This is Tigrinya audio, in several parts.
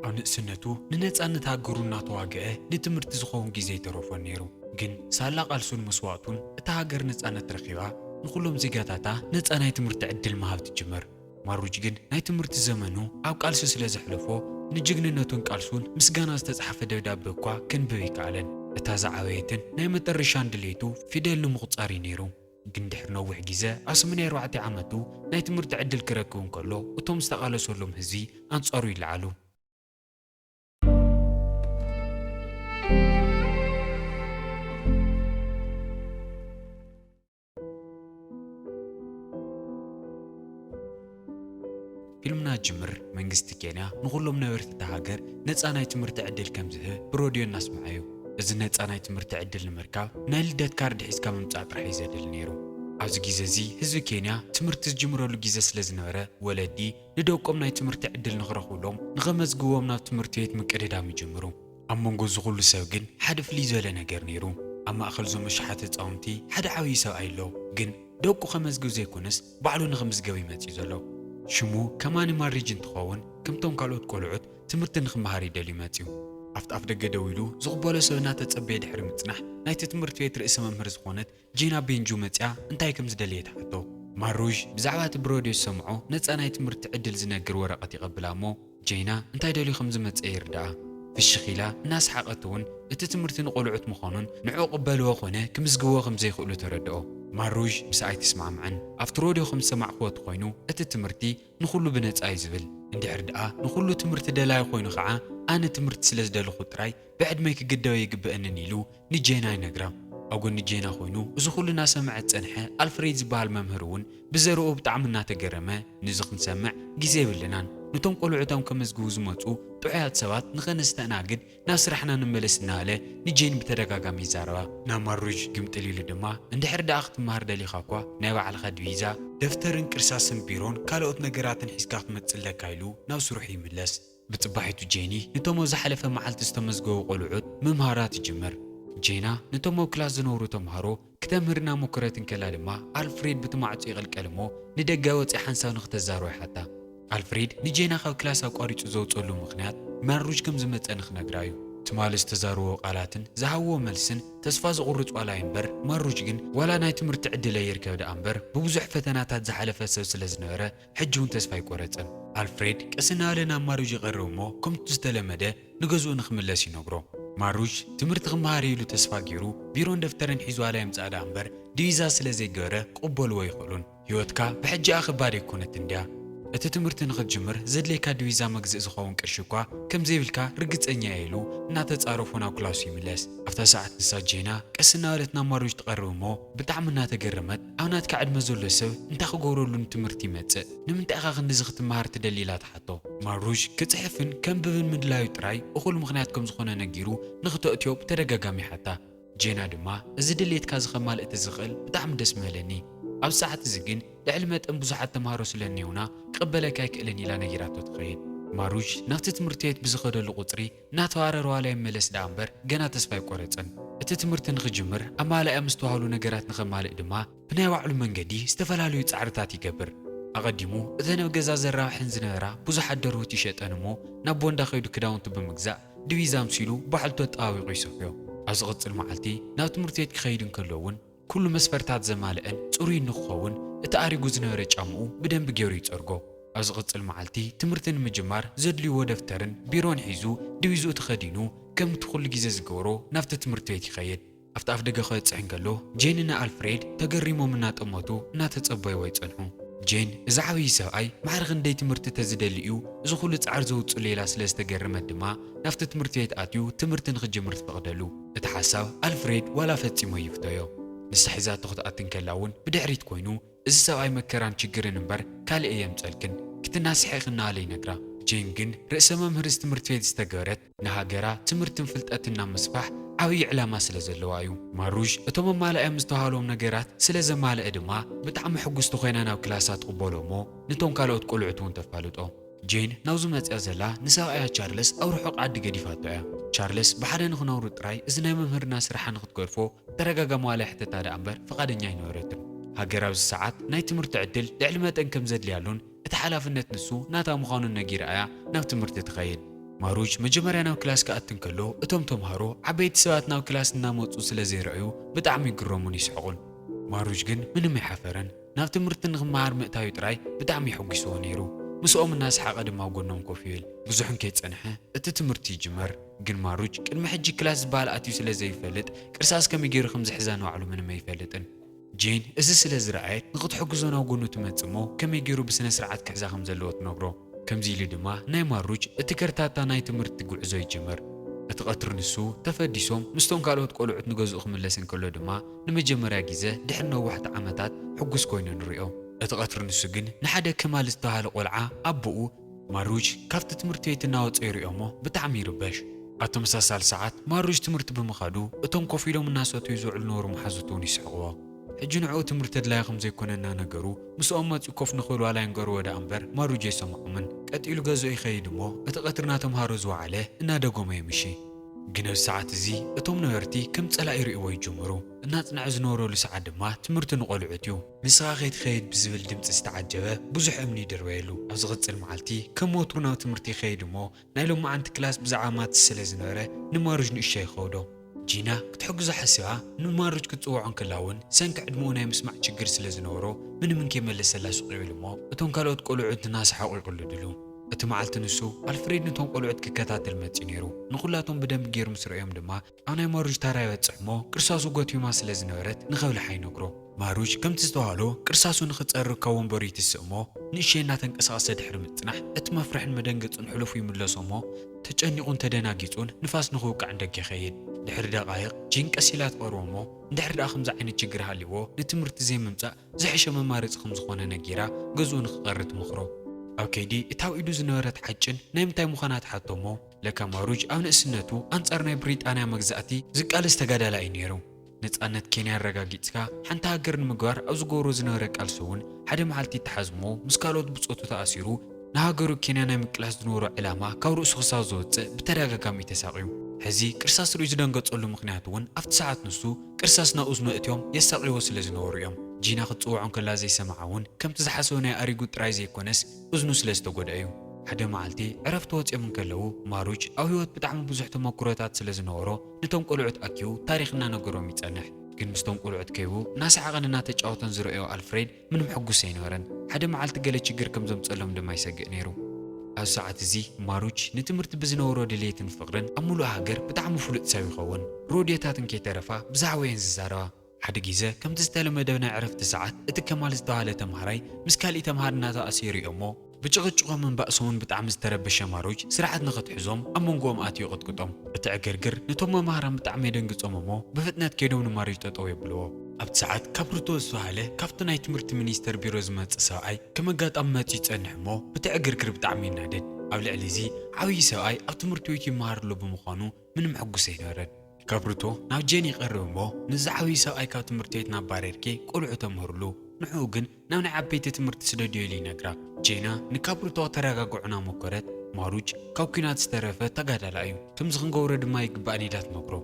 ኣብ ንእስነቱ ንነጻነት ሃገሩ እናተዋግአ ንትምህርቲ ዝኸውን ግዜ ኣይተረፎን ነይሩ። ግን ሳላ ቃልሱን መስዋእቱን እታ ሃገር ነጻነት ረኺባ፣ ንኹሎም ዜጋታታ ነጻ ናይ ትምህርቲ ዕድል ምሃብ ትጅምር። ማሩጅ ግን ናይ ትምህርቲ ዘመኑ ኣብ ቃልሲ ስለ ዘሕለፎ፣ ንጅግንነቱን ቃልሱን ምስጋና ዝተጻሕፈ ደብዳቤ እኳ ከንብብ ኣይከኣለን። እታ ዝዓበየትን ናይ መጠረሻን ድሌቱ ፊደል ንምቑጻር እዩ ነይሩ። ግን ድሕሪ ነዊሕ ግዜ፣ ኣብ ሰማንያን ኣርባዕተን ዓመቱ ናይ ትምህርቲ ዕድል ክረክብ እንከሎ፣ እቶም ዝተቓለሰሎም ህዝቢ ኣንጻሩ ይለዓሉ። ፊልምና ጅምር፣ መንግስቲ ኬንያ ንኹሎም ነበርቲ እታ ሃገር ነጻ ናይ ትምህርቲ ዕድል ከም ዝህብ ብሮድዮ እናስምዐ እዩ። እዚ ነጻ ናይ ትምህርቲ ዕድል ንምርካብ፣ ናይ ልደት ካርድ ሒዝካ ምምጻእ ጥራሕ እዩ ዘድሊ ነይሩ። ኣብዚ ግዜ እዚ፣ ህዝቢ ኬንያ ትምህርቲ ዝጅምረሉ ግዜ ስለ ዝነበረ፣ ወለዲ ንደቆም ናይ ትምህርቲ ዕድል ንኽረኽቡሎም፣ ንኸመዝግብዎም ናብ ትምህርቲ ቤት ምቅድዳም ይጅምሩ። ኣብ መንጎ እዚ ኩሉ ሰብ ግን ሓደ ፍልይ ዝበለ ነገር ነይሩ። ኣብ ማእከል እዞም ኣሽሓት ህጻውንቲ ሓደ ዓብዪ ሰብኣይ ኣሎ። ግን ደቁ ከመዝግብ ዘይኮነስ ባዕሉ ንኽምዝገብ እዩ መጺኡ ዘሎ። ሽሙ ከማኒ ማሪጅ እንትኸውን፣ ከምቶም ካልኦት ቆልዑት ትምህርቲ ንኽመሃር እዩ ደልዩ መጺኡ። ኣብቲ ኣፍ ደገ ደው ኢሉ ዝቕበሎ ሰብ እናተጸበየ ድሕሪ ምጽናሕ፣ ናይቲ ትምህርቲ ቤት ርእሰ መምህር ዝኾነት ጄና ቤንጁ መጺኣ እንታይ ከም ዝደለየ ትሓቶ። ማሩዥ ብዛዕባ እቲ ብሮድዮ ዝሰምዖ ነጻ ናይ ትምህርቲ ዕድል ዝነግር ወረቐት ይቐብላ እሞ፣ ጄና እንታይ ደልዩ ከም ዝመጸ ይርድኣ። ፍሽኽ ኢላ እናሰሓቐት እውን እቲ ትምህርቲ ንቖልዑት ምዃኑን ንዕኡ ቅበልዎ ኮነ ክምዝግብዎ ከም ዘይኽእሉ ተረድኦ። ማሩዥ ምስኣ ኣይትስማዕምዕን። ኣብቲ ሮድዮ ከም ዝሰማዕክዎ ተኾይኑ እቲ ትምህርቲ ንኹሉ ብነጻ እዩ ዝብል። እንድሕር ደኣ ንኹሉ ትምህርቲ ደላይ ኮይኑ ኸዓ ኣነ ትምህርቲ ስለ ዝደለኹ ጥራይ ብዕድመይ ክግደብ ኣይግበእንን ኢሉ ንጄና ይነግራ። ኣብ ጎኒ ጄና ኮይኑ እዚ ኩሉ እናሰምዐ ዝጸንሐ ኣልፍሬድ ዝበሃል መምህር እውን ብዘረብኡ ብጣዕሚ እናተገረመ፣ "ንዚ ክንሰምዕ ግዜ የብልናን። ነቶም ቆልዑቶም ከመዝግቡ ዝመጹ ጥዑያት ሰባት ንኸነስተኣናግድ ናብ ስራሕና ንመለስ" እናበለ ንጄን ብተደጋጋሚ ይዛረባ። ናብ ማሩጅ ግምጥል ኢሉ ድማ፣ "እንድሕር ደኣ ክትመሃር ደሊኻ እኳ ናይ ባዕልኻ ዲቪዛ፣ ደፍተርን ቅርሳስን ቢሮን ካልኦት ነገራትን ሒዝካ ክትመጽእ ኣለካ" ኢሉ ናብ ስርሑ ይምለስ። ብጽባሒቱ ጄኒ ነቶም ኣብ ዝሓለፈ መዓልቲ ዝተመዝገቡ ቆልዑት ምምሃራ ትጅምር። ጄና ነቶም ኣብ ክላስ ዝነብሩ ተምሃሮ ክተምህር እናሞከረት እንከላ ድማ፣ ኣልፍሬድ ብቲ ማዕጾ ይቕልቀል እሞ ንደገ ወጺኣ ሓንሳብ ንኽተዛርቦ ይሓታ። ኣልፍሬድ ንጄና ካብ ክላስ ኣቋሪጹ ዘውጸሉ ምኽንያት ማሩጅ ከም ዝመጸ ንኽነግራ እዩ። ትማሊ ዝተዛረቦ ቃላትን ዝሃብዎ መልስን ተስፋ ዘቑርጽ ዋላ እምበር፣ ማሩጅ ግን ዋላ ናይ ትምህርቲ ዕድለይ ይርከብ ደኣ እምበር፣ ብብዙሕ ፈተናታት ዝሓለፈ ሰብ ስለ ዝነበረ፣ ሕጂ እውን ተስፋ ኣይቆረጸን። ኣልፍሬድ ቀስ እናበለ ናብ ማሩጅ ይቐርብ እሞ፣ ከምቲ ዝተለመደ ንገዝኡ ንኽምለስ ይነግሮ። ማሩጅ ትምህርቲ ክመሃር ኢሉ ተስፋ ገይሩ፣ ቢሮን ደፍተርን ሒዙ ዋላ ይምጻእ ደኣ እምበር፣ ዲቪዛ ስለ ዘይገበረ ክቕበልዎ ኣይኽእሉን። ህይወትካ ብሕጂኣ ከባድ ኣይኮነትን ድያ? እቲ ትምህርቲ ንኽትጅምር ዘድልየካ ዲቪዛ መግዝኢ ዝኸውን ቅርሺ እኳ ከም ዘይብልካ ርግጸኛ እየ ኢሉ እናተጻረፎ ናብ ክላሱ ይምለስ። ኣብታ ሰዓት ንሳ ጄና ቀስ እናበለት ናብ ማሩጅ ትቐርብ እሞ ብጣዕሚ እናተገረመት፣ "ኣብ ናትካ ዕድመ ዘሎ ሰብ እንታይ ክገብረሉ ንትምህርቲ ይመጽእ? ንምንታይ ኢኻ ክንድዚ ክትመሃር ትደሊ?" ኢላ ትሓቶ። ማሩጅ ክጽሕፍን ከንብብን ምድላዩ ጥራይ እኹል ምኽንያት ከም ዝኾነ ነጊሩ ንኽተእትዮ ብተደጋጋሚ ይሓታ። ጄና ድማ፣ "እዚ ድሌትካ እዚ ከማልእ ተዝኽእል ብጣዕሚ ደስ ምበለኒ። ኣብ ሰዓት እዚ ግን ልዕሊ መጠን ብዙሓት ተምሃሮ ስለ እኒኦና ክቕበለካ ኣይክእልን" ኢላ ነጊራቶ ትኸይድ። ማሩጅ ናብቲ ትምህርቲ ቤት ብዝኸደሉ ቁጽሪ እናተዋረረ ዋላ ይመለስ ደኣ እምበር ገና ተስፋ ኣይቆረጸን። እቲ ትምህርቲ ንኽጅምር ኣማልኣ ምስ ተባህሉ ነገራት ንኸማልእ ድማ ብናይ ባዕሉ መንገዲ ዝተፈላለዩ ጻዕርታት ይገብር። ኣቐዲሙ እተን ኣብ ገዛ ዘራብሐን ዝነበራ ብዙሓት ደርሁት ይሸጠን እሞ ናብ ቦንዳ ከይዱ ክዳውንቲ ብምግዛእ ዲቪዛ ኣምሲሉ ባዕልቱ ኣጠባቢቑ ይሰፍዮ። ኣብ ዝቕጽል መዓልቲ ናብ ትምህርቲ ቤት ክኸይድ እንከሎ እውን ኩሉ መስፈርታት ዘማልአን ጽሩይ ንክኸውን እቲ ኣሪጉ ዝነበረ ጫምኡ ብደንቢ ገይሩ ይጸርጎ። ኣብ ዝቕጽል መዓልቲ ትምህርቲ ንምጅማር ዘድልይዎ ደፍተርን ቢሮን ሒዙ ዲቪዝኡ ተኸዲኑ ከምቲ ኩሉ ግዜ ዝገብሮ ናብቲ ትምህርቲ ቤት ይኸይድ። ኣብቲ ኣፍ ደገ ከብጽሕ እንከሎ፣ ጄን ንኣልፍሬድ ተገሪሞም እናጠመቱ እናተጸበይዎ ይጸንሑ። ጄን፣ እዚ ዓብዪ ሰብኣይ ማዕረ ክንደይ ትምህርቲ ተዝደሊ እዩ እዚ ኩሉ ጻዕሪ ዘውጽእሉ ኢላ ስለ ዝተገረመት ድማ ናብቲ ትምህርቲ ቤት ኣትዩ ትምህርቲ ንኽጅምር ትፈቕደሉ። እቲ ሓሳብ ኣልፍሬድ ዋላ ፈጺሙ ኣይፍቶዮ። ንሳ ሒዛቶ ክትኣቲ እንከላ እውን ብድሕሪት ኮይኑ፣ "እዚ ሰብኣይ መከራን ችግርን እምበር ካልእ ኣየምጸልክን፣ ክትናስሒ ኢኺ" እናበለ ይነግራ። ጄን ግን ርእሰ መምህር እዚ ትምህርቲ ቤት ዝተገበረት ንሃገራ ትምህርትን ፍልጠትን ናብ ምስፋሕ ዓብዪ ዕላማ ስለ ዘለዋ እዩ። ማሩዥ እቶም ኣማላእዮም ዝተባህሎም ነገራት ስለ ዘማልአ ድማ ብጣዕሚ ሕጉስቲ ኮይና ናብ ክላሳ ትቕበሎ እሞ ነቶም ካልኦት ቆልዑት እውን ተፋልጦ። ጄን ናብዚ መጽያ ዘላ ንሰብኣያ ቻርለስ ኣብ ርሑቕ ዓዲ ገዲፋቶ እያ። ቻርለስ ብሓደ ንኽነብሩ ጥራይ እዚ ናይ መምህርና ስራሓ ንኽትገድፎ ብተደጋጋሚ ዋላ ይሕተታ ደኣ እምበር ፍቓደኛ ኣይነበረትን። ሃገር ኣብዚ ሰዓት ናይ ትምህርቲ ዕድል ልዕሊ መጠን ከም ዘድልያሉን እቲ ሓላፍነት ንሱ ናታ ምዃኑን ነጊራ እያ ናብ ትምህርቲ ትኸይድ። ማሩጅ መጀመርያ ናብ ክላስ ክኣቱ እንከሎ፣ እቶም ተምሃሮ ዓበይቲ ሰባት ናብ ክላስ እናመጹ ስለ ዘይረኣዩ ብጣዕሚ ይግረሙን ይስሕቑን። ማሩጅ ግን ምንም ኣይሓፈረን። ናብ ትምህርቲ ንኽመሃር ምእታዩ ጥራይ ብጣዕሚ የሐጒስዎ ነይሩ። ምስኦም እናሰሓቐ ድማ ኣብ ጎኖም ኮፍ ይብል። ብዙሕ እንከይጸንሐ እቲ ትምህርቲ ይጅመር። ግን ማሩጅ ቅድሚ ሕጂ ክላስ ዝበሃል ኣትዩ ስለ ዘይፈልጥ፣ ቅርሳስ ከመይ ገይሩ ከም ዝሕዛ ንባዕሉ ምንም ኣይፈልጥን። ጄን እዚ ስለ ዝረኣየት ንኽትሕግዞ ናብ ጎኑ ትመጽእ እሞ ከመይ ገይሩ ብስነ ስርዓት ክሕዛ ከም ዘለዎ ትነግሮ። ከምዚ ኢሉ ድማ ናይ ማሩጅ እቲ ከርታታ ናይ ትምህርቲ ጉዕዞ ይጅምር። እቲ ቀትሪ ንሱ ተፈዲሶም ምስቶም ካልኦት ቆልዑት ንገዝኡ ክምለስ እንከሎ ድማ ንመጀመርያ ግዜ ድሕሪ ነዋሕቲ ዓመታት ሕጉስ ኮይኑ ንሪኦ። እቲ ቀትሪ ንሱ ግን ንሓደ ከማል ዝተባህለ ቆልዓ ኣቦኡ ማሩጅ ካብቲ ትምህርቲ ቤት እናወፀ ይሪኦ እሞ ብጣዕሚ ይርበሽ። ኣብ ተመሳሳሊ ሰዓት ማሩጅ ትምህርቲ ብምኻዱ እቶም ኮፍ ኢሎም እናሰተዩ ዝውዕሉ ነበሩ መሓዙቱ እውን ይስሕቕዎ። ሕጂ ንዕኡ ትምህርቲ ኣድላዪ ከም ዘይኮነ እናነገሩ ምስኦም መፂኡ ኮፍ ንኽብል ዋላ ይንገርዎ ደኣ እምበር ማሩጅ ኣይሰምዖምን። ቀጢሉ ገዝኡ ይኸይድ እሞ እቲ ቀትሪ ናብ ተምሃሮ ዝወዓለ እናደገሞ የምሺ። ግን ኣብዚ ሰዓት እዚ እቶም ነበርቲ ከም ጸላኢ ይርእይዎ ይጅምሩ። እናጽንዐ ዝነበረሉ ሰዓት ድማ ትምህርቲ ንቖልዑት እዩ። ንስኻ ከይትኸይድ ብዝብል ድምጺ ዝተዓጀበ ብዙሕ እምኒ ይድርበየሉ። ኣብ ዝቕጽል መዓልቲ ከም ወትሩ ናብ ትምህርቲ ይኸይድ እሞ ናይ ሎማዓንቲ ክላስ ብዛዕባ ማትስ ስለ ዝነበረ ንማሩጅ ንእሽቶ ይኸውዶ። ጂና ክትሕግዞ ሓሲባ ንማሩጅ ክትጽውዖ እንከላ እውን ሰንኪ ዕድመኡ ናይ ምስማዕ ችግር ስለ ዝነበሮ ምንም እንከይመለሰላ ስቕ ይብል እሞ እቶም ካልኦት ቆልዑት እናሰሓቑ ይቕልድሉ። እቲ መዓልቲ ንሱ ኣልፍሬድ ነቶም ቆልዑት ክከታተል መጺኡ ነይሩ። ንኹላቶም ብደንቢ ገይሩ ምስ ረእዮም ድማ ኣብ ናይ ማሩጅ ታራ ይበጽሕ እሞ ቅርሳሱ ጎቲማ ስለ ዝነበረት ንኸብልሓ ይነግሮ። ማሩጅ ከምቲ ዝተባህሎ ቅርሳሱ ንኽጸርግ ካብ ወንበሩ ይትስእ እሞ ንእሽተይ እናተንቀሳቐሰ ድሕሪ ምጽናሕ እቲ መፍርሕን መደንገጽን ሕሉፉ ይምለሶ እሞ ተጨኒቑን ተደናጊጹን ንፋስ ንኽውቃዕ ንደገ ይኸይድ። ድሕሪ ደቓይቕ ጂን ቀስ ኢላ ትቐርቦ እሞ እንድሕር ደኣ ከምዚ ዓይነት ችግር ሃልይዎ ንትምህርቲ ዘይምምጻእ ዝሕሸ መማረጺ ከም ዝኾነ ነጊራ ገዝኡ ንኽቐሪ ትመኽሮ። ኣብ ከይዲ እታ ኣብ ኢዱ ዝነበረት ሓጭን ናይ ምንታይ ምዃና ትሓቶ እሞ ለካ ማሩጅ ኣብ ንእስነቱ ኣንጻር ናይ ብሪጣንያ መግዛእቲ ዝቃለስ ተጋዳላይ እዩ ነይሩ። ነጻነት ኬንያ ኣረጋጊጽካ ሓንቲ ሃገር ንምግባር ኣብ ዝገብሮ ዝነበረ ቃልሲ እውን ሓደ መዓልቲ ይተሓዝ እሞ ምስ ካልኦት ብጾቱ ተኣሲሩ ንሃገሩ ኬንያ ናይ ምቅላስ ዝነበሮ ዕላማ ካብ ርእሱ ክሳብ ዝወጽእ ብተደጋጋሚ እዩ ተሳቕዩ። ሕዚ ቅርሳስ ርእዩ ዝደንገጸሉ ምኽንያት እውን ኣብቲ ሰዓት ንሱ ቅርሳስ ናብ እዝኑ ኣእትዮም የሳቕይዎ ስለ ዝነበሩ እዮም። ጂና ክትጽውዖ እንከላ ዘይሰምዓ እውን ከምቲ ዝሓሰቦ ናይ ኣሪጉ ጥራይ ዘይኮነስ እዝኑ ስለ ዝተጎድአ እዩ። ሓደ መዓልቲ ዕረፍቲ ወጺኦም እንከለዉ ማሩጅ ኣብ ህይወት ብጣዕሚ ብዙሕ ተመኩሮታት ስለ ዝነበሮ ነቶም ቆልዑት ኣኪቡ ታሪኽ እናነገሮም ይጸንሕ። ግን ምስቶም ቆልዑት ከይቡ እናሰሓቐን እናተጫወተን ዝረኣዮ ኣልፍሬድ ምንም ሕጉስ ኣይነበረን። ሓደ መዓልቲ ገለ ችግር ከም ዘምጸሎም ድማ ይሰግእ ነይሩ። ኣብዚ ሰዓት እዚ ማሩጅ ንትምህርቲ ብዝነበሮ ድሌትን ፍቕርን ኣብ ምሉእ ሃገር ብጣዕሚ ፍሉጥ ሰብ ይኸውን። ሮድዮታትን ከይተረፋ ብዛዕባኤን ዝዛረባ። ሓደ ግዜ ከምቲ ዝተለመደ ናይ ዕረፍቲ ሰዓት እቲ ከማል ዝተባህለ ተምሃራይ ምስ ካሊእ ተምሃር እናተኣሰ ይሪኦ እሞ ብጭቕጭቖምን ባእሶምን ብጣዕሚ ዝተረበሸ ማሩጅ ስርዓት ንኽትሕዞም ኣብ መንጎኦም ኣትዩ ይቕጥቅጦም። እቲ ዕግርግር ነቶም መማህራን ብጣዕሚ የደንግጾም እሞ ብፍጥነት ከይዶም ንማሩጅ ጠጠው የብልዎ። ኣብቲ ሰዓት ካብሩቶ ዝተባህለ ካብቲ ናይ ትምህርቲ ሚኒስተር ቢሮ ዝመጽእ ሰብኣይ ከም ኣጋጣሚ መጺኡ ይጸንሕ እሞ በቲ ዕግርግር ብጣዕሚ ይናደድ። ኣብ ልዕሊ እዚ ዓብዪ ሰብኣይ ኣብ ትምህርቲ ቤቱ ይመሃር ኣሎ ብምዃኑ ምንም ሕጉስ ኣይነበረን። ካብሩቶ ናብ ጄን ይቐርብ እሞ ነዚ ዓብዪ ሰብኣይ ካብ ትምህርቲ ቤት እናባረርኪ ቆልዑ ተምህርሉ፣ ንዕኡ ግን ናብ ናይ ዓበይቲ ትምህርቲ ስደድዮ ኢሉ ይነግራ። ጄና ንካብሩቶ ከተረጋግዖ እናሞከረት ማሩጅ ካብ ኲናት ዝተረፈ ተጋዳላይ እዩ፣ ከምዚ ክንገብሮ ድማ ይግባእኒ ኢላ ትመክሮ።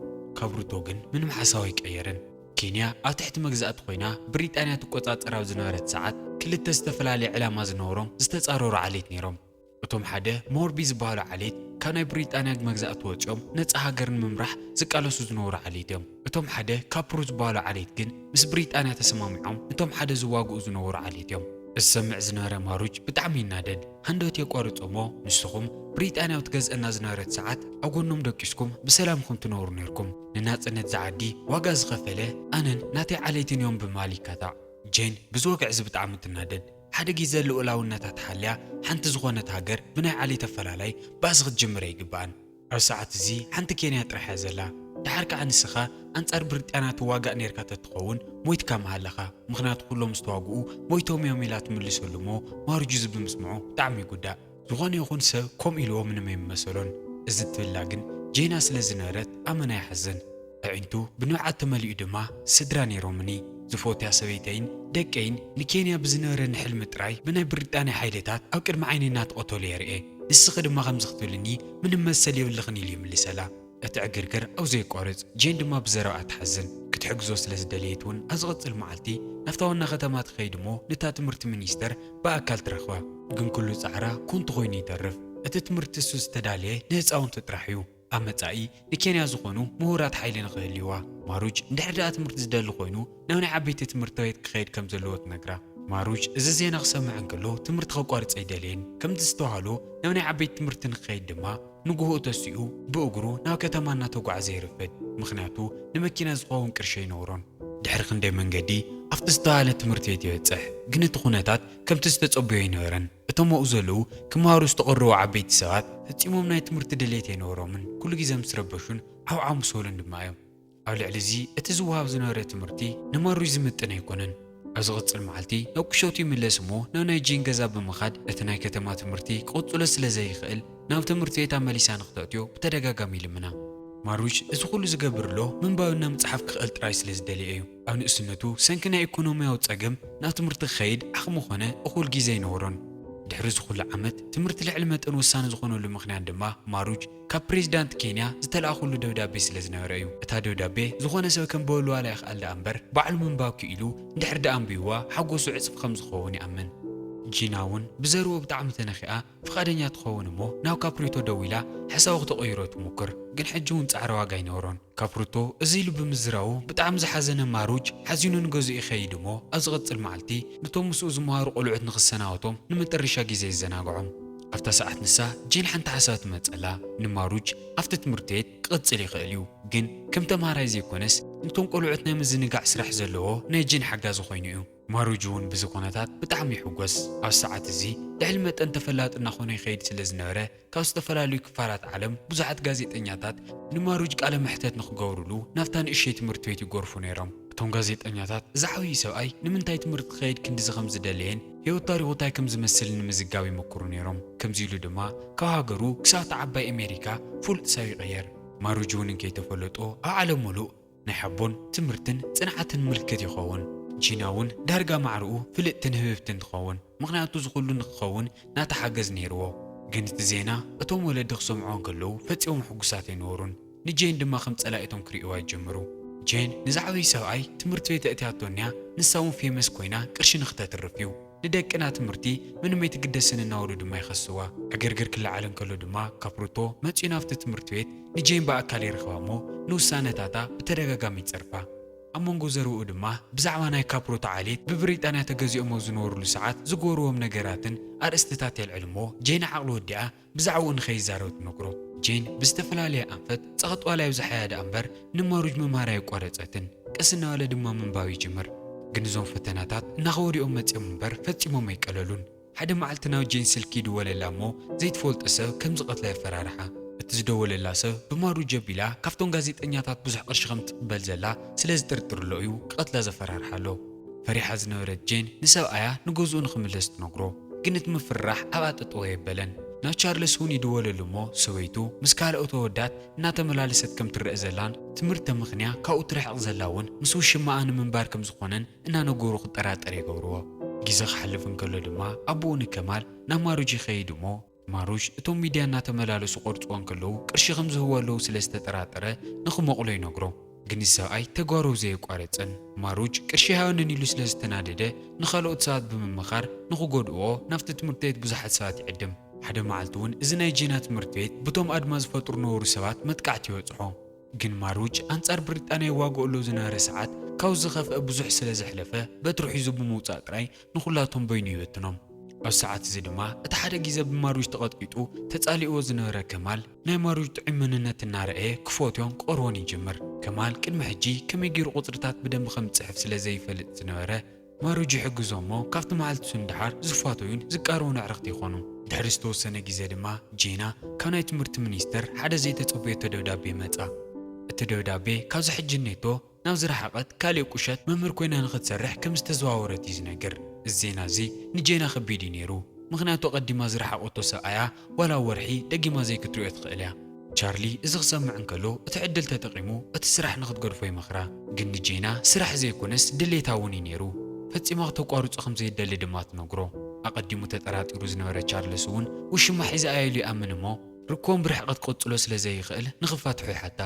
ካብሩቶ ግን ምንም ሓሳቡ ኣይቀየረን። ኬንያ ኣብ ትሕቲ መግዛእቲ ኮይና ብሪጣንያ ትቆጻጸር ኣብ ዝነበረት ሰዓት ክልተ ዝተፈላለየ ዕላማ ዝነበሮም ዝተጻረሩ ዓሌት ነይሮም። እቶም ሓደ ሞርቢ ዝበሃሉ ዓሌት ካብ ናይ ብሪጣንያ መግዛእቲ ወጺኦም ነጻ ሃገር ንምምራሕ ዝቃለሱ ዝነበሩ ዓሌት እዮም። እቶም ሓደ ካፕሩ ዝበሃሉ ዓሌት ግን ምስ ብሪጣንያ ተሰማሚዖም ነቶም ሓደ ዝዋግኡ ዝነበሩ ዓሌት እዮም። ዝሰምዕ ዝነበረ ማሩጅ ብጣዕሚ ይናደድ። ሃንደበት የቋርጾ እሞ ንስኹም ብሪጣንያ ኣብ ትገዝአና ዝነበረት ሰዓት ኣብ ጎኖም ደቂስኩም ብሰላም ኢኹም ትነብሩ ነይርኩም። ንናጽነት ዝዓዲ ዋጋ ዝኸፈለ ኣነን ናተይ ዓሌትን እዮም ብምባል ይካታዕ። ጄን ብዚ ወግዒ እዚ ብጣዕሚ ትናደድ። ሓደ ግዜ ልኡላውነታ ተሓልያ ሓንቲ ዝኾነት ሃገር ብናይ ዓሌት ኣፈላላይ ባእሲ ክትጅምር ኣይግባእን። ኣብ ሰዓት እዚ ሓንቲ ኬንያ ጥራሕ እያ ዘላ። ደሓር ከዓ ንስኻ ኣንጻር ብሪጣንያ ትዋጋእ ነይርካ ተትኸውን ሞይትካ ምሃለኻ። ምኽንያቱ ኩሎም ዝተዋግኡ ሞይቶም እዮም ኢላ ትምልሰሉ እሞ ማሩጅ እዚ ብምስምዑ ብጣዕሚ ይጉዳእ። ዝኾነ ይኹን ሰብ ከምኡ ኢልዎ ምንም ኣይምመሰሎን። እዚ ትብላ ግን ጄና ስለ ዝነበረት ኣመና ይሓዝን። ኣዒንቱ ብንብዓት ተመሊኡ ድማ ስድራ ነይሮምኒ። ዝፈትያ ሰበይተይን ደቀይን ንኬንያ ብዝነበረኒ ሕልሚ ጥራይ ብናይ ብሪጣንያ ሓይልታት ኣብ ቅድሚ ዓይነይ እናተቐተሉ እየ ርእየ። ንስኺ ድማ ከምዚ ክትብልኒ ምንም መሰል የብልኽን ኢሉ ይምልሰላ። እቲ ዕግርግር ኣብኡ የቋርጽ፣ ጄን ድማ ብዘረባኣ ትሓዝን። ክትሕግዞ ስለ ዝደለየት እውን ኣብ ዝቕጽል መዓልቲ ናብታ ዋና ከተማ ትኸይድ እሞ ነታ ትምህርቲ ሚኒስተር ብኣካል ትረኽባ። ግን ኩሉ ጻዕራ ኮንቱ ኮይኑ ይተርፍ። እቲ ትምህርቲ እሱ ዝተዳለየ ንህፃውንቲ ጥራሕ እዩ። ኣብ መጻኢ ንኬንያ ዝኾኑ ምሁራት ሓይሊ ንኽህልይዋ። ማሩጅ እንድሕር ደኣ ትምህርቲ ዝደሊ ኮይኑ ናብ ናይ ዓበይቲ ትምህርቲ ቤት ክኸይድ ከም ዘለዎ ትነግራ። ማሩጅ እዚ ዜና ክሰምዕ እንከሎ ትምህርቲ ከቋርጽ ኣይደለየን። ከም ዝተባህሎ ናብ ናይ ዓበይቲ ትምህርቲ ንክኸይድ ድማ ንግሆኡ ተሲኡ ብእግሩ ናብ ከተማ እናተጓዕዘ ይርፍድ። ምኽንያቱ ንመኪና ዝኸውን ቅርሺ ኣይነበሮን። ድሕሪ ክንደይ መንገዲ ኣብቲ ዝተባህለ ትምህርቲ ቤት ይበጽሕ። ግን እቲ ኩነታት ከምቲ ዝተጸበዮ ኣይነበረን። እቶም ኣብኡ ዘለዉ ክመሃሩ ዝተቐረቡ ዓበይቲ ሰባት ፈጺሞም ናይ ትምህርቲ ድሌት ኣይነበሮምን። ኩሉ ግዜ ምስ ረበሹን ዓውዓው ምስ በሉን ድማ እዮም። ኣብ ልዕሊ እዚ እቲ ዝወሃብ ዝነበረ ትምህርቲ ንማሩጅ ዝምጥን ኣይኮነን። ኣብ ዝቕጽል መዓልቲ ናብ ቁሸቱ ይምለስ እሞ ናብ ናይ ጄን ገዛ ብምኻድ ነቲ ናይ ከተማ ትምህርቲ ክቕጽሎ ስለ ዘይኽእል ናብ ትምህርቲ ቤታ መሊሳ ንክተእትዮ ብተደጋጋሚ ይልምና። ማሩጅ እዚ ኩሉ ዝገብር ኣሎ ምንባብና ምጽሓፍ ክኽእል ጥራይ ስለ ዝደለየ እዩ። ኣብ ንእስነቱ ሰንኪ ናይ ኢኮኖሚያዊ ጸገም ናብ ትምህርቲ ክኸይድ ዓቕሚ ኾነ እኹል ግዜ ኣይነበሮን። ድሕሪ እዚ ኩሉ ዓመት ትምህርቲ ልዕሊ መጠን ወሳኒ ዝኾነሉ ምኽንያት ድማ ማሩጅ ካብ ፕሬዚዳንት ኬንያ ዝተለኣኹሉ ደብዳቤ ስለ ዝነበረ እዩ። እታ ደብዳቤ ዝኾነ ሰብ ከንብበሉ ዋላ ይኽኣል ደኣ እምበር ባዕሉ ምንባብ ክኢሉ እንድሕር ደኣ ኣንቢብዋ ሓጎሱ ዕጽፊ ከም ዝኸውን ይኣምን። ጂና እውን ብዘርኡ ብጣዕሚ ተነኺኣ ፍቓደኛ ትኸውን እሞ ናብ ካፕሪቶ ደዊላ ሓሳቡ ክተቐይሮ ትሙክር። ግን ሕጂ እውን ጻዕሪ ዋጋ ኣይነበሮን። ካፕሪቶ እዚ ኢሉ ብምዝራቡ ብጣዕሚ ዝሓዘነ ማሩጅ ሓዚኑ ንገዝኡ ይኸይድ እሞ ኣብ ዝቕጽል መዓልቲ ነቶም ምስኡ ዝመሃሩ ቆልዑት ንኽሰናበቶም ንመጠረሻ ግዜ ይዘናግዖም። ኣብታ ሰዓት ንሳ ጄን ሓንቲ ሓሳብ ትመጸላ። ንማሩጅ ኣብቲ ትምህርቲ ቤት ክቕጽል ይኽእል እዩ፣ ግን ከም ተምሃራይ ዘይኮነስ ነቶም ቆልዑት ናይ ምዝንጋዕ ስራሕ ዘለዎ ናይ ጄን ሓጋዚ ኮይኑ እዩ። ማሩጅ እውን ብዚ ኩነታት ብጣዕሚ ይሕጎስ። ኣብ ሰዓት እዚ ልዕሊ መጠን ተፈላጢ እናኾነ ይኸይድ ስለ ዝነበረ ካብ ዝተፈላለዩ ክፋላት ዓለም ብዙሓት ጋዜጠኛታት ንማሩጅ ቃለ መሕተት ንኽገብሩሉ ናብታ ንእሽተይ ትምህርቲ ቤት ይጎርፉ ነይሮም። እቶም ጋዜጠኛታት እዚ ዓብዪ ሰብኣይ ንምንታይ ትምህርቲ ክኸይድ ክንድዚ ከም ዝደለየን ህይወት ታሪኹ እንታይ ከም ዝመስል ንምዝጋብ ይምክሩ ነይሮም። ከምዚ ኢሉ ድማ ካብ ሃገሩ ክሳብ እታ ዓባይ ኣሜሪካ ፍሉጥ ሰብ ይቕየር። ማሩጅ እውን እንከይተፈለጦ ኣብ ዓለም ሙሉእ ናይ ሓቦን ትምህርትን ጽንዓትን ምልክት ይኸውን። ጂና እውን ዳርጋ ማዕርኡ ፍልጥትን ህብብትን ትኸውን። ምኽንያቱ እዚ ኩሉ ንክኸውን ናታ ሓገዝ ነይርዎ። ግን እቲ ዜና እቶም ወለዲ ክሰምዕዎ እንከለዉ ፈጺሞም ሕጉሳት ኣይነበሩን። ንጄን ድማ ከም ጸላኢቶም ክርእይዋ ይጅምሩ። ጄን ንዛ ዓብዪ ሰብኣይ ትምህርቲ ቤት ኣእትያቶ እኒኣ፣ ንሳ እውን ፌመስ ኮይና ቅርሺ ንክተትርፍ እዩ። ንደቅና ትምህርቲ ምንም ኣይትግደስን እናበሉ ድማ ይኸስዋ። ዕግርግር ክለዓል እንከሎ ድማ ካፕሩቶ መጺኡ ናብቲ ትምህርቲ ቤት ንጄን ብኣካል ይረኽባ እሞ ንውሳነታታ ብተደጋጋሚ ይጸርፋ። ኣብ መንጎ ዘርብኡ ድማ ብዛዕባ ናይ ካፕሩቶ ዓሌት ብብሪጣንያ ተገዚኦም ኣብ ዝነበሩሉ ሰዓት ዝገበርዎም ነገራትን ኣርእስትታት የልዕል እሞ ጄን ዓቕሊ ወዲኣ ብዛዕባኡ ንኸይዛረብ ትመክሮ። ጄን ብዝተፈላለየ ኣንፈት ጸቕጥ ዋላ ይብዝሓያ ደኣ እምበር ንማሩጅ ምምሃር ኣየቋረጸትን። ቀስ እናበለ ድማ ምንባብ ይጅምር። ግን እዞም ፈተናታት እናኸበዱኦም መጺኦም እምበር ፈጺሞም ኣይቀለሉን። ሓደ መዓልቲ ናብ ጄን ስልኪ ይድወለላ እሞ ዘይትፈልጦ ሰብ ከም ዝቐትላ የፈራርሓ። እቲ ዝደወለላ ሰብ ብማሩጅ ኣቢላ ካብቶም ጋዜጠኛታት ብዙሕ ቅርሺ ከም ትቕበል ዘላ ስለ ዝጥርጥር ኣሎ እዩ ክቐትላ ዘፈራርሓ ኣሎ። ፈሪሓ ዝነበረት ጄን ንሰብኣያ ንገዝኡ ንኽምለስ ትነግሮ። ግን እቲ ምፍርራሕ ኣብኣ ጠጠው ኣየበለን። ናብ ቻርለስ እውን ይድወለሉ እሞ ሰበይቱ ምስ ካልኦት ኣወዳት እናተመላለሰት ከም ትረአ ዘላን ትምህርቲ ተመኽንያ ካብኡ ትርሕቕ ዘላ እውን ምስ ውሽማኣ ንምንባር ከም ዝኾነን እናነገሩ ክጠራጠር ይገብርዎ። ግዜ ክሓልፍ እንከሎ ድማ ኣቦኡ ንከማል ናብ ማሩጅ ይኸይድ እሞ ማሩጅ እቶም ሚድያ እናተመላለሱ ቆርጽዎ እንከለዉ ቅርሺ ከም ዝህብዎ ኣለዉ ስለ ዝተጠራጠረ ንኽመቕሎ ይነግሮ። ግን እዚ ሰብኣይ ተግባሩ ዘየቋረጸን ማሩጅ ቅርሺ ሃበንን ኢሉ ስለ ዝተናደደ ንኻልኦት ሰባት ብምምኻር ንኽጎድእዎ ናብቲ ትምህርቲ ቤት ብዙሓት ሰባት ይዕድም። ሓደ መዓልቲ እውን እዚ ናይ ጄና ትምህርቲ ቤት ብቶም ኣድማ ዝፈጥሩ ነበሩ ሰባት መጥቃዕቲ ይበጽሖ። ግን ማሩጅ ኣንጻር ብሪጣንያ ይዋግኦ ኣሎ ዝነበረ ሰዓት ካብኡ ዝኸፍአ ብዙሕ ስለ ዘሕለፈ በትሩ ሒዙ ብምውጻእ ጥራይ ንኹላቶም በይኑ ይበትኖም። ኣብ ሰዓት እዚ ድማ እቲ ሓደ ግዜ ብማሩጅ ተቐጥቂጡ ተጻሊእዎ ዝነበረ ከማል ናይ ማሩጅ ጥዑይ መንነት እናረኣየ ክፈትዮን ክቐርቦን ይጅምር። ከማል ቅድሚ ሕጂ ከመይ ገይሩ ቁጽርታት ብደንቢ ከም ዝጽሕፍ ስለ ዘይፈልጥ ዝነበረ ማሩጅ ይሕግዞ እሞ ካብቲ መዓልቲ እሱ ንደሓር ዝፋተዩን ዝቃረቡን ኣዕርኽቲ ይኾኑ። ድሕሪ ዝተወሰነ ግዜ ድማ ጄና ካብ ናይ ትምህርቲ ሚኒስተር ሓደ ዘይተጸበየቶ ደብዳቤ መጻ። እቲ ደብዳቤ ካብ ዝሕጂ ኔቶ ናብ ዝረሓቐት ካልእ ቁሸት መምህር ኮይና ንኽትሰርሕ ከም ዝተዘዋወረት እዩ ዝነግር። እዚ ዜና እዚ ንጄና ከቢድ እዩ ነይሩ። ምኽንያቱ ኣቐዲማ ዝረሓቐቶ ሰብኣያ ዋላ ወርሒ ደጊማ ዘይክትሪኦ ትኽእል እያ። ቻርሊ እዚ ክሰምዕ እንከሎ እቲ ዕድል ተጠቒሙ እቲ ስራሕ ንኽትገድፎ ይመኽራ። ግን ንጄና ስራሕ ዘይኮነስ ድሌታ እውን እዩ ነይሩ። ፈጺማ ክተቋርጾ ከም ዘይደሊ ድማ ትነግሮ። ኣቐዲሙ ተጠራጢሩ ዝነበረ ቻርለስ እውን ውሽማ ሒዛ እያ ኢሉ ይኣምን እሞ ርክቦም ብርሕቐት ክቕጽሎ ስለ ዘይኽእል ንኽፋትሑ ይሓታ።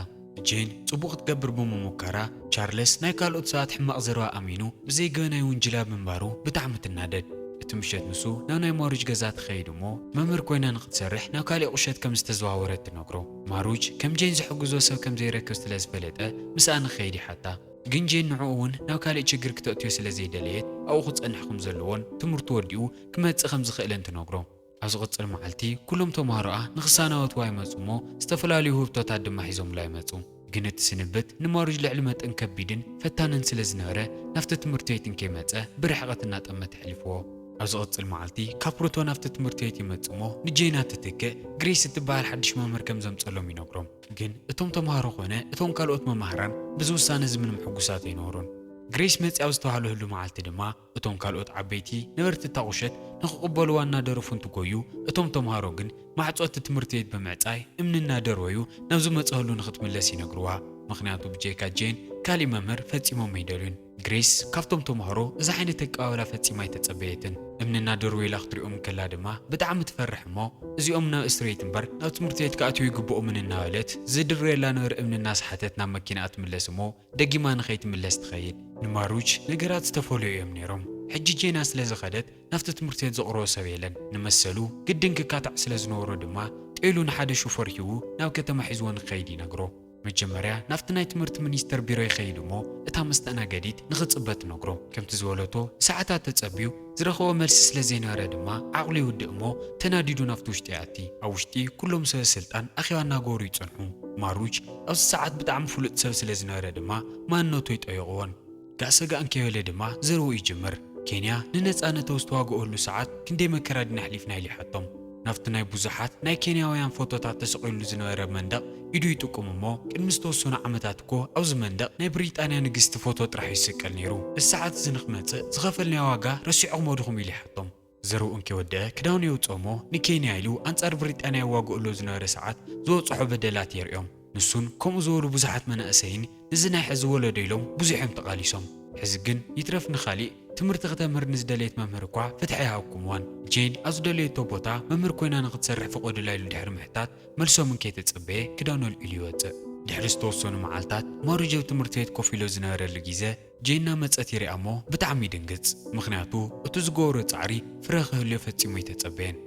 ጄን ጽቡቕ ክትገብር ብምሙካራ ቻርለስ ናይ ካልኦት ሰባት ሕማቕ ዘረባ ኣሚኑ ብዘይገበናይ ውንጅላ ምንባሩ ብጣዕሚ ትናደድ። እቲ ምሸት ንሱ ናብ ናይ ማሩጅ ገዛ ትኸይድ እሞ፣ መምህር ኮይና ንኽትሰርሕ ናብ ካሊእ ቁሸት ከም ዝተዘዋወረት ትነግሮ። ማሩጅ ከም ጄን ዝሕግዞ ሰብ ከም ዘይረክብ ስለ ዝፈለጠ፣ ምስኣ ንኽኸይድ ይሓታ። ግን ጄን ንዕኡ እውን ናብ ካሊእ ችግር ክተእትዮ ስለ ዘይደለየት፣ ኣብኡ ክጸንሕ ከም ዘለዎን ትምህርቱ ወዲኡ ክመጽእ ከም ዝኽእልን ትነግሮ። ኣብ ዝቕጽል መዓልቲ፣ ኩሎም ተምሃሮኣ ንኽሰናበትዋ ይመጹ እሞ፣ ዝተፈላለዩ ውህብቶታት ድማ ሒዞምላ ይመጹ። ግን እቲ ስንብት ንማሩጅ ልዕሊ መጠን ከቢድን ፈታንን ስለ ዝነበረ፣ ናብቲ ትምህርቲ ቤት እንከይመጸ ብርሕቐት እናጠመተ ኣሕሊፍዎ። ኣብ ዝቕጽል መዓልቲ፣ ካፕሩቶ ናብቲ ትምህርቲ ቤት ይመጽእ እሞ፣ ንጄና ትትክእ ግሬስ እትበሃል ሓድሽ መምህር ከም ዘምጸሎም ይነግሮም። ግን እቶም ተምሃሮ ኾነ እቶም ካልኦት መማህራን ብዚ ውሳነ እዚ ምንም ሕጉሳት ኣይነበሩን። ግሬስ መጺኣ ኣብ ዝተባህለሉ መዓልቲ ድማ፣ እቶም ካልኦት ዓበይቲ ነበርቲ እታ ቁሸት ንኽቕበልዋ እናደረፉ እንትጎዩ፣ እቶም ተምሃሮ ግን ማዕጾ እቲ ትምህርቲ ቤት ብምዕጻይ እምኒ እናደርበዩ ናብ ዝመጽኣሉ ንኽትምለስ ይነግርዋ። ምኽንያቱ ብጀካ ጄን ካሊእ መምህር ፈጺሞም ኣይደልዩን። ግሬስ ካብቶም ተምሃሮ እዚ ዓይነት ኣቀባብላ ፈጺማ ኣይተጸበየትን። እምኒ እናደርበዩላ ክትሪኦም እንከላ ድማ ብጣዕሚ ትፈርሕ እሞ፣ እዚኦም ናብ እስር ቤት እምበር ናብ ትምህርቲ ቤት ክኣትዉ ይግብኦምን እናበለት ዝድረየላ ነበረ እምኒ እናሰሓተት ናብ መኪናኣ ትምለስ እሞ፣ ደጊማ ንኸይትምለስ ትኸይድ። ንማሩጅ ነገራት ዝተፈለዩ እዮም ነይሮም። ሕጂ ጄና ስለ ዝኸደት ናብቲ ትምህርቲ ቤት ዘቕርቦ ሰብ የለን። ንመሰሉ ግድን ክካታዕ ስለ ዝነበሮ ድማ ጤሉ ንሓደ ሹፈር ሂቡ ናብ ከተማ ሒዝዎ ንክኸይድ ይነግሮ። መጀመርያ ናብቲ ናይ ትምህርቲ ሚኒስተር ቢሮ ይኸይድ እሞ እታ መስተኣናገዲት ንኽጽበ ትነግሮ። ከምቲ ዝበለቶ ሰዓታት ተጸብዩ ዝረኸቦ መልሲ ስለ ዘይነበረ ድማ ዓቕሉ ይውድእ እሞ ተናዲዱ ናብቲ ውሽጢ ይኣቲ። ኣብ ውሽጢ ኩሎም ሰበ ስልጣን ኣኼባ እናገበሩ ይጸንሑ። ማሩጅ ኣብዚ ሰዓት ብጣዕሚ ፍሉጥ ሰብ ስለ ዝነበረ ድማ ማንነቱ ኣይጠየቕዎን። ጋእሰጋእ እንከይበለ ድማ ዘረብኡ ይጅምር። ኬንያ ንነጻነት ኣብ ዝተዋግኦሉ ሰዓት ክንደይ መከራ ዲና ኣሕሊፍና ኢሉ ይሓቶም። ናብቲ ናይ ብዙሓት ናይ ኬንያውያን ፎቶታት ተሰቒሉ ዝነበረ መንደቕ ኢዱ ይጥቁም እሞ፣ ቅድሚ ዝተወሰኑ ዓመታት እኮ ኣብዚ መንደቕ ናይ ብሪጣንያ ንግስቲ ፎቶ ጥራሕ እዩ ዝስቀል ነይሩ። እዚ ሰዓት እዚ ንክመጽእ ዝኸፈልናዮ ዋጋ ረሲዕኹሞ ዲኹም ኢሉ ይሓቶም። ዘረብኡ እንከይወደአ ክዳኑ የውጽኦ እሞ፣ ንኬንያ ኢሉ ኣንጻር ብሪጣንያ ይዋግኦ ኣሎ ዝነበረ ሰዓት ዝበጽሖ በደላት የርእዮም። ንሱን ከምኡ ዝበሉ ብዙሓት መናእሰይን ነዚ ናይ ሕዚ ወለዶ ኢሎም ብዙሕ እዮም ተቓሊሶም። ሕዚ ግን ይትረፍ ንኻሊእ ትምህርቲ ክተምህር ንዝደለየት መምህር እኳ ፍትሒ ኣይሃብኩምዋን። ጄን ኣብ ዝደለየቶ ቦታ መምህር ኮይና ንኽትሰርሕ ፍቐዱላ ኢሉ ድሕሪ ምሕታት መልሶም እንከይተጸበየ ክዳኑ ኣልዒሉ ይወጽእ። ድሕሪ ዝተወሰኑ መዓልታት ማሩጅ ኣብ ትምህርቲ ቤት ኮፍ ኢሉ ዝነበረሉ ግዜ ጄን እናመጸት ይሪኣ እሞ ብጣዕሚ ይድንግጽ። ምኽንያቱ እቲ ዝገበሮ ጻዕሪ ፍረ ክህልዮ ፈጺሙ ኣይተጸበየን።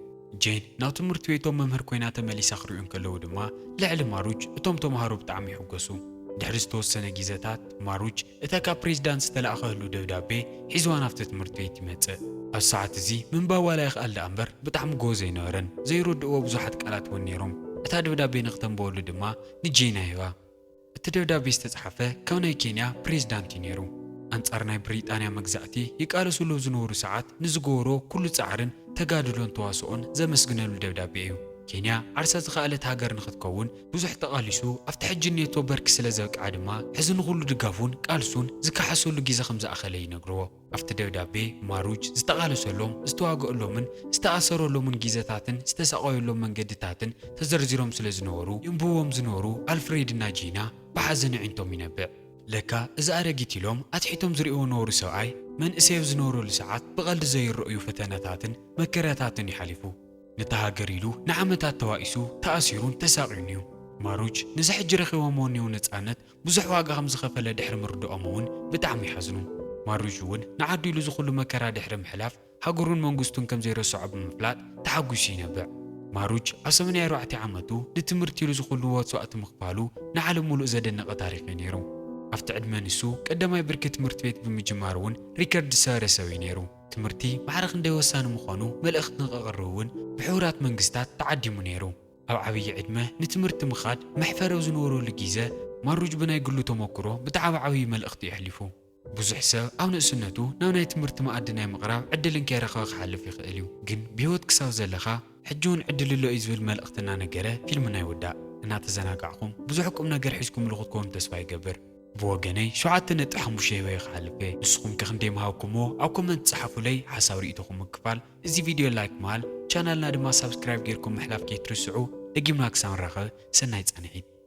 ጄን ናብ ትምህርቲ ቤቶም መምህር ኮይና ተመሊሳ ክሪኡ እንከለዉ ድማ ልዕሊ ማሩጅ እቶም ተምሃሮ ብጣዕሚ ይሕጎሱ። ድሕሪ ዝተወሰነ ግዜታት ማሩጅ እታ ካብ ፕሬዚዳንት ዝተላእኸሉ ደብዳቤ ሒዝዋ ናብቲ ትምህርቲ ቤት ይመጽእ። ኣብ ሰዓት እዚ ምንባብ ዋላ ይኽኣል ደኣ እምበር ብጣዕሚ ጎበዝ ኣይነበረን። ዘይረድእዎ ብዙሓት ቃላት እውን ነይሮም። እታ ደብዳቤ ንክተንብበሉ ድማ ንጄን ይህባ። እቲ ደብዳቤ ዝተጻሕፈ ካብ ናይ ኬንያ ፕሬዚዳንት እዩ ነይሩ። ኣንጻር ናይ ብሪጣንያ መግዛእቲ ይቃለሱ ኣብ ዝነበሩ ሰዓት ንዝገበሮ ኩሉ ጻዕርን ተጋድሎን ተዋስኦን ዘመስግነሉ ደብዳቤ እዩ። ኬንያ ዓርሳ ዝኸኣለት ሃገር ንኽትከውን ብዙሕ ተቓሊሱ ኣብቲ ሕጂ እኔቶ በርኪ ስለ ዘብቅዓ ድማ ሕዚ ንኹሉ ድጋፉን ቃልሱን ዝከሓሰሉ ግዜ ከም ዝኣኸለ ይነግርዎ። ኣብቲ ደብዳቤ ማሩጅ ዝተቓለሰሎም፣ ዝተዋግአሎምን ዝተኣሰረሎምን ግዜታትን ዝተሳቐየሎም መንገድታትን ተዘርዚሮም ስለ ዝነበሩ የንብብዎም ዝነበሩ ኣልፍሬድና ጂና ብሓዘን ኣዒንቶም ይነብዕ። ለካ እዚ ኣረጊት ኢሎም ኣትሒቶም ዝርእይዎ ነበሩ ሰብኣይ መንእሰይ ኣብ ዝነበረሉ ሰዓት ብቐልዲ ዘይረኣዩ ፈተነታትን መከራታትን እዩ ሓሊፉ። ነታ ሃገር ኢሉ ንዓመታት ተባኢሱ ተኣሲሩን ተሳቕዩን እዩ። ማሩጅ ነዚ ሕጂ ረኺቦምዎ እኒው ነጻነት ብዙሕ ዋጋ ከም ዝኸፈለ ድሕሪ ምርድኦም እውን ብጣዕሚ ይሓዝኑ። ማሩጅ እውን ንዓዱ ኢሉ እዚ ኩሉ መከራ ድሕሪ ምሕላፍ ሃገሩን መንግስቱን ከም ዘይረስዖ ብምፍላጥ ተሓጒሱ ይነብዕ። ማሩጅ ኣብ ሰማንያ ኣርባዕተ ዓመቱ ንትምህርቲ ኢሉ እዚ ኩሉ መስዋእቲ ምኽፋሉ ንዓለም ሙሉእ ዘደነቐ ታሪኽ እዩ ነይሩ። ኣብቲ ዕድመ ንሱ ቀዳማይ ብርኪ ትምህርቲ ቤት ብምጅማር እውን ሪከርድ ዝሰበረ ሰብ እዩ ነይሩ። ትምህርቲ ማዕረ ክንደይ ወሳኒ ምዃኑ መልእኽቲ ንኸቕርብ እውን ብሕቡራት መንግስታት ተዓዲሙ ነይሩ። ኣብ ዓብዪ ዕድመ ንትምህርቲ ምኻድ መሕፈሪ ኣብ ዝነበረሉ ግዜ ማሩጅ ብናይ ግሉ ተመክሮ ብጣዕሚ ዓብዪ መልእኽቲ እዩ ኣሕሊፉ። ብዙሕ ሰብ ኣብ ንእስነቱ ናብ ናይ ትምህርቲ መኣዲ ናይ ምቕራብ ዕድል እንከይረኸበ ክሓልፍ ይኽእል እዩ። ግን ብህይወት ክሳብ ዘለኻ ሕጂ እውን ዕድል ኣሎ እዩ ዝብል መልእኽቲ እናነገረ ፊልምና ይውዳእ። እናተዘናጋዕኩም ብዙሕ ቁም ነገር ሒዝኩምሉ ክትኮኑ ተስፋ ይገብር። ብወገነይ ሸውዓተ ነጥቢ ሓሙሽተ ሂበዮ ክሓልፍ እየ። ንስኹም ከ ክንደይ ምሃብኩምዎ ኣብ ኮመንት ጸሓፉለይ። ሓሳብ ርእይቶኹም ምክፋል፣ እዚ ቪድዮ ላይክ ምባል፣ ቻናልና ድማ ሳብስክራይብ ጌርኩም ምሕላፍ ከይትርስዑ። ደጊምና ክሳብ ንራኸብ ሰናይ ጻንሒት።